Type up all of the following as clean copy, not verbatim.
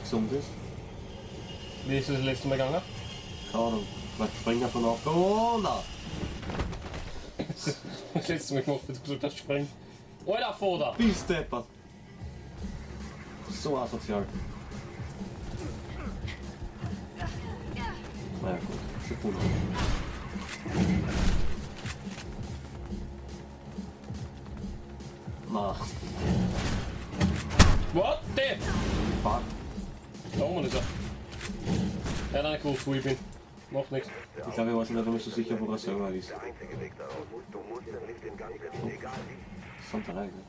gesund ist. Wie ist das letzte Mal gegangen? Keine Ahnung. Vielleicht springen von auf. Oh nein! Das letzte Mal gemacht, wie du gesagt hast, springen. Alter Vater! Bist deppert! So asozial. Naja gut, schon cool. Na, What the? fuck. Da oben ist er. Er hat nicht gewusst, wo ich bin. Macht nichts. Ich glaube, ich war schon nicht einmal so sicher, wo er selber ist. Der einzige Weg daraus. Du musst den Lift in Gang setzen, egal wie. Das sind drei, gell?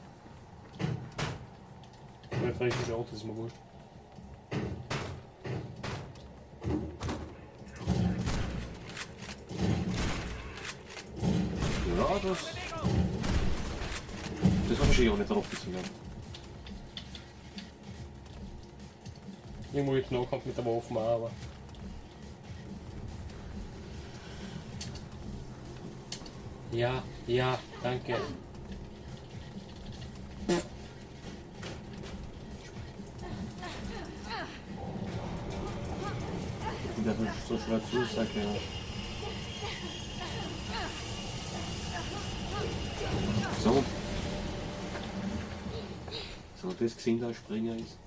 Ich frage mich auch, das ist mir wurscht. Ja, das. Das war wahrscheinlich auch nicht drauf gezogen. Irgendwo jetzt noch kommt mit der Waffe auch, aber. Ja, ja, danke. Ich bin da so schwer zu sagen, ja. So. So, das gesehen, da Springer ist.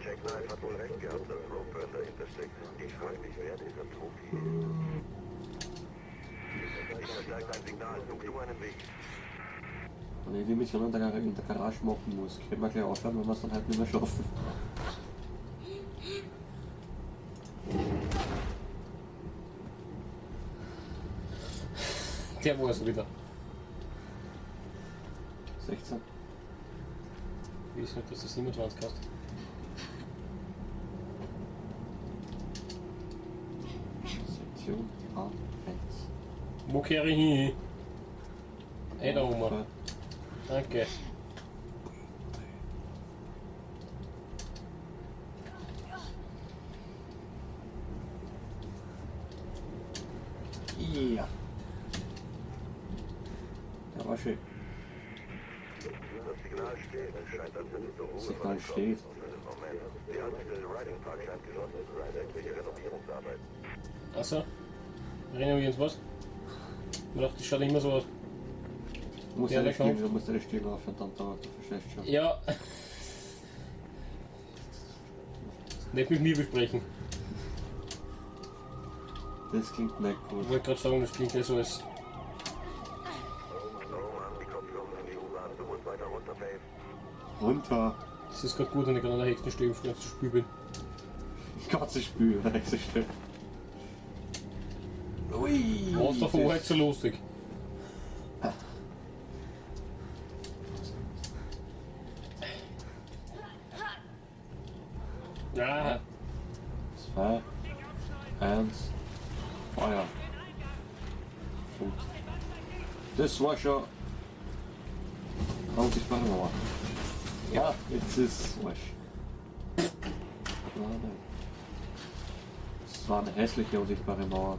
Jackknife hat wohl recht gehabt, dass Ropeburn dahinter steckt. Ich frage mich, wer dieser Profi ist. Ich verstärke dein Signal. Such du einen Weg. Wenn ich die Mission in der Garage machen muss, können wir gleich aufhören, wenn wir es dann halt nicht mehr schaffen. Der war es wieder. 16. Ich weiß nicht, dass das 27 hast. Sektion A1. Wo kehre ich hin? Eh da oben. Danke. Ja. Der war schön. Das Signal steht. Es scheint, als hättest du Ruhe Signal vor dem steht. Kopf. Moment. Die Haltestelle Riding Park scheint geschlossen zu sein. Irgendwelche Renovierungsarbeiten. Achso. Erinnern wir uns was? Ich dachte, das schaut immer so aus. Du musst Ja, eine der Stimme, Kampf. du musst eine Stimme aufhören, dann dauert du verstehst schon. Ja. Nicht mit mir besprechen. Das klingt nicht Ich gut. wollte gerade sagen, das klingt ja so als. Oh Mann, die Kopfhörer in die U-Bahn. Du musst weiter runter, Babe. Runter! Das ist gerade gut, wenn ich gerade an der nächsten Stelle im ganzen Spiel bin. Ganze Spül, nächste Stelle. Ui! Was davor halt so lustig. Ah, 2, 1, Feuer. Gut. Das war schon. Unsichtbare Mauer. Ja, jetzt ist Arsch. Nein, nein. Das war eine hässliche unsichtbare Mauer.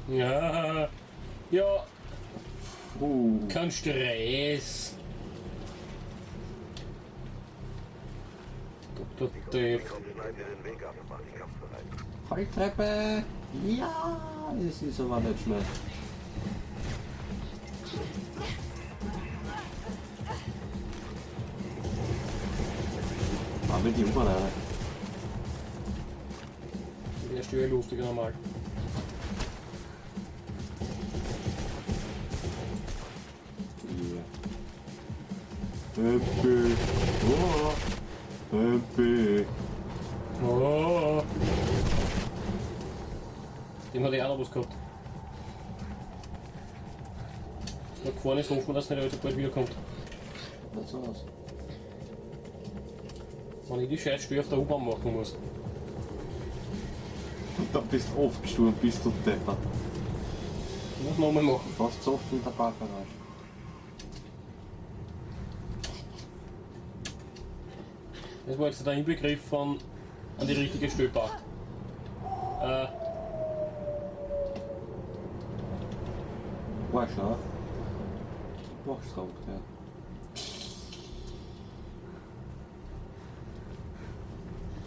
ja, ja, Puh. kein Stress. Dr. Dave. Komm, schneid dir den Weg ab. Mach dich kampfbereit. Rolltreppe! Ja, es ist aber nicht schnell. Aber die U-Bahn rein. Der ist ja lustiger normal. Ja. Happy. Oh. Happy. Oh. Dem hat ich auch noch was gehabt. Noch gefahren ist, hoffen wir, dass nicht allzu bald wiederkommt. Nicht so aus. Wenn ich die scheiß Stör auf der U-Bahn machen muss. Und dann bist du oft gestorben, bist du deppert. Muss man nochmal machen. Fast so oft in der Parkgarage. Das war jetzt der Inbegriff von an die richtige Stelle parkt. Garage. Wachsraum, ja.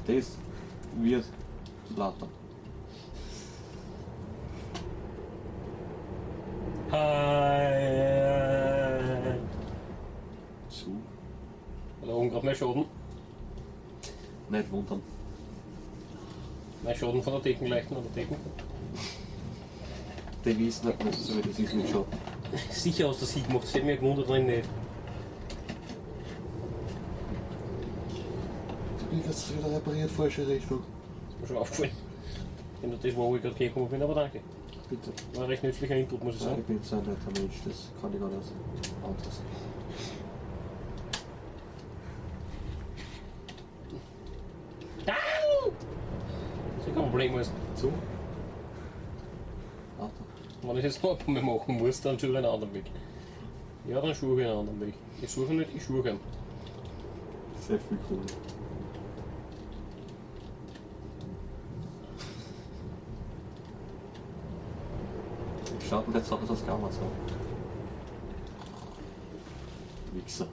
Das wird lauter. Hi. Zu. Da oben gerade mein Schaden. Nicht wundern. Mein Schaden von der Deckenleichen an der Decken. Die wissen nicht, was so wie das ist mit Schaden. Sicher hast du das hingemacht, das hätte mich gewundert, wenn nicht. Du kriegst es wieder repariert, falsche Richtung. Ist mir schon aufgefallen. Wenn das war, wo ich gerade hergekommen bin, aber danke. Bitte. War ein recht nützlicher Input, muss ich Ja, sagen. ich bin so ein netter Mensch, das kann ich gar nicht anders. Das ist kein Problem ist. Zu. Lauter. Wenn ich jetzt noch einmal machen muss, dann suche ich einen anderen Weg. Ja, dann suche ich einen anderen Weg. Ich suche nicht, ich suche ihn. Sehr viel Kohle. Schaut nicht so aus, als kann man so. Wichser.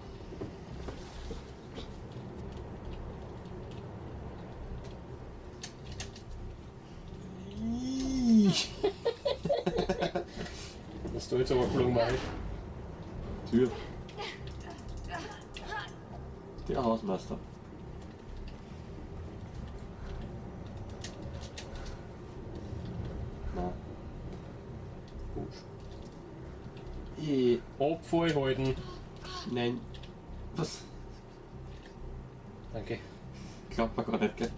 Was du jetzt aber geflogen mache ich. Tür. Der Hausmeister. Na. Gut. I, Abfall halten. nein. Was? Danke. Glaubt man gar nicht, gell?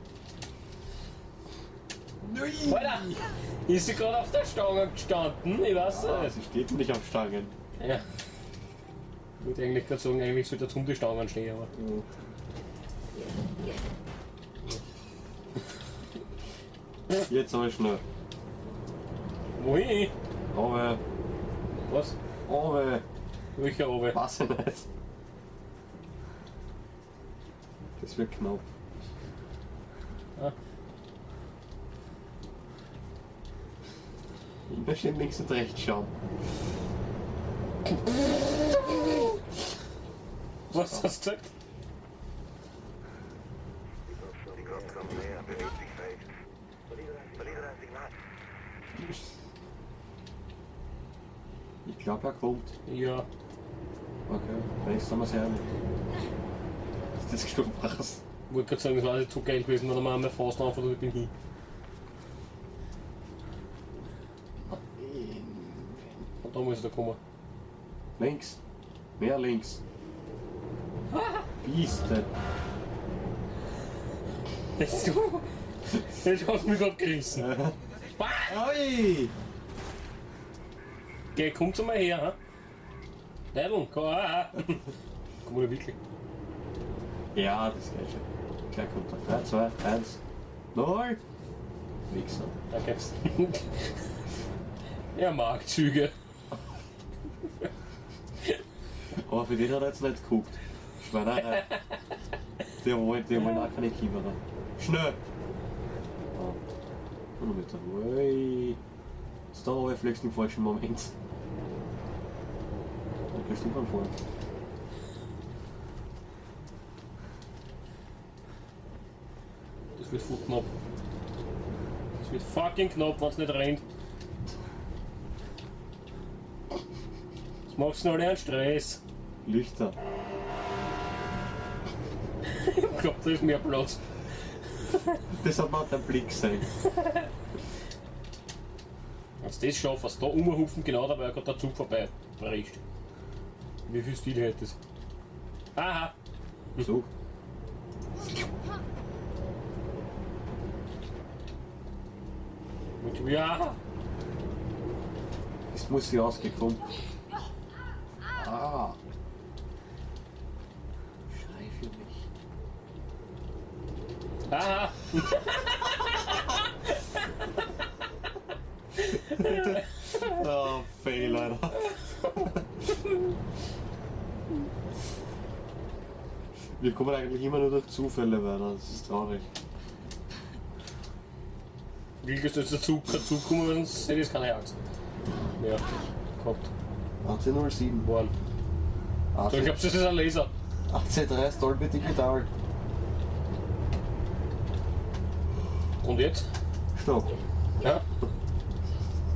Alter! Ist sie gerade auf der Stange gestanden? Ich weiß Ah, es. sie steht nicht auf Stangen. Ja. Ich wollte eigentlich gerade sagen, eigentlich sollte jetzt um die Stangen stehen, aber. Jetzt aber schnell. Wohin? Aber, Was? aber, Welcher Obe? weiß ich nicht. Das wird knapp. Ah. Immer schön links und rechts schauen. Was hast du gesagt? Die Glocke kommt näher, bewegt sich rechts. Verliere ein Signal. Ich glaube, er kommt. Ja. Okay, vielleicht sind wir sehr. Ist das gestorben? Was? Ich wollte gerade sagen, das war jetzt zu geil gewesen, wenn er mir einmal fast anfängt und ich bin hin. Und da muss ich da kommen. Links. Mehr links. Bieste. Das du. Das hast du mich gerade gerissen. Bah! Oi! Geh, komm zu mir her, ha? Leideln, komm, ah, ah. Komm mal wirklich. Ja, das geht schon. Gleich kommt er. 3, 2, 1, 0. Wichser. Danke. Er mag Züge. Aber für den hat er jetzt nicht geguckt. Schweinerei. Der wollte, der wollen auch keine Kiewerer. Schnell! Oh. Und mit der Ui. Jetzt da aber fliegst im falschen Moment. Dann kannst du beim Fahren. Das wird voll knapp. Das wird fucking knapp, wenn's nicht rennt. Das macht's noch einen Stress. Lichter. Ich glaub, da ist mehr Platz. Das hat man auf deinem Blick gesehen. Wenn du das schaffst, was da rumhufen, genau dabei gerade der Zug vorbei bricht. Wie viel Stil hätte es? Aha! Zug. Mit, ja! Das muss sie ausgekommen. Ah. Schrei für mich. Aha! Oh, fail, Alter. Wir kommen eigentlich immer nur durch Zufälle weiter, das ist traurig. Glück ist, dass der Zug kein Zug kommen, weil sonst hätte ich keine Angst. Ja, gehabt. AC07. Waren. AC, So, ich glaube, das ist ein Laser. AC3 Stolpe Digital. Und jetzt? Stopp. Ja.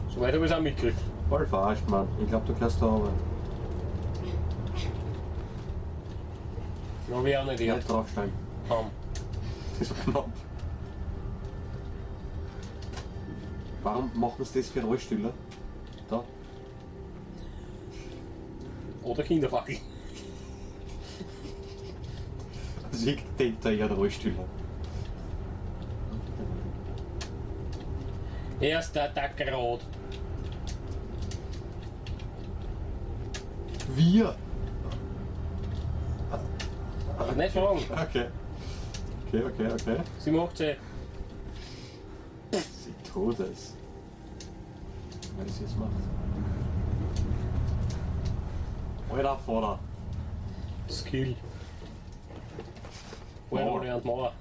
Soweit habe ich es auch mitgekriegt. Voll verarscht, Mann. Ich glaube, du kannst da runter. Glaube ich auch nicht, ich Nicht draufsteigen. Haben. Das war knapp. Warum machen sie das für Rollstühle? Da. Oder Kinderwackel. Also ich denke da eher an Rollstühle. Erster Tag rot. Wir! Nicht fragen. Okay. Okay, okay, okay. 87. Sie Todes. Wenn sie es macht. Alter Vater. Skill. Vorher Mauer. oder an die Mauer.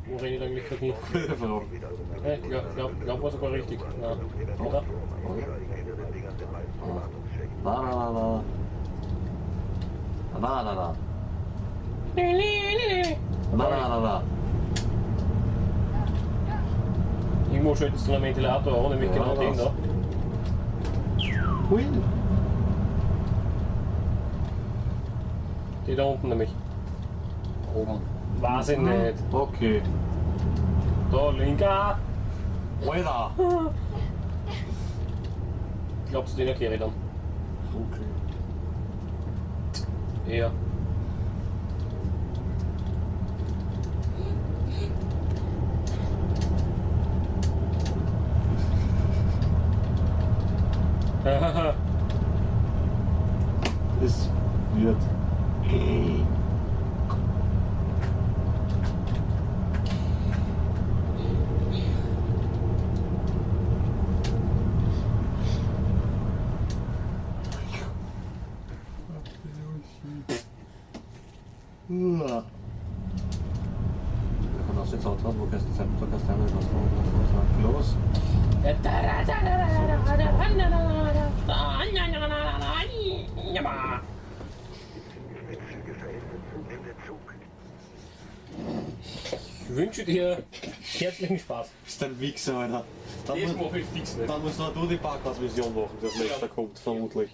Wo renne ich eigentlich gerade hin? Gute Frage. Ja, ich glaub, war sogar richtig. Nein. Oder? Nein, nein, nein, nein. Nein, nein, nein. Nein, nein, nein, nein. Irgendwo schalten sie einen Ventilator an, nämlich Ja, genau den was. da. Hui. Die da unten nämlich. Oben. Weiß ich nicht. Okay. Da, linker. Alter. Glaubst du, den erkläre ich dann? Okay. Ja. Hahaha. Es wird. Ja. Kann das jetzt auch dran, wo kannst du Zeit, da kannst du einmal was was los. Ich wünsche dir herzlichen Spaß. Bist ein Wichser, Alter. Dann, Das muss, mache ich fix nicht. dann musst du die Parkhausmission machen, die als nächster kommt, vermutlich.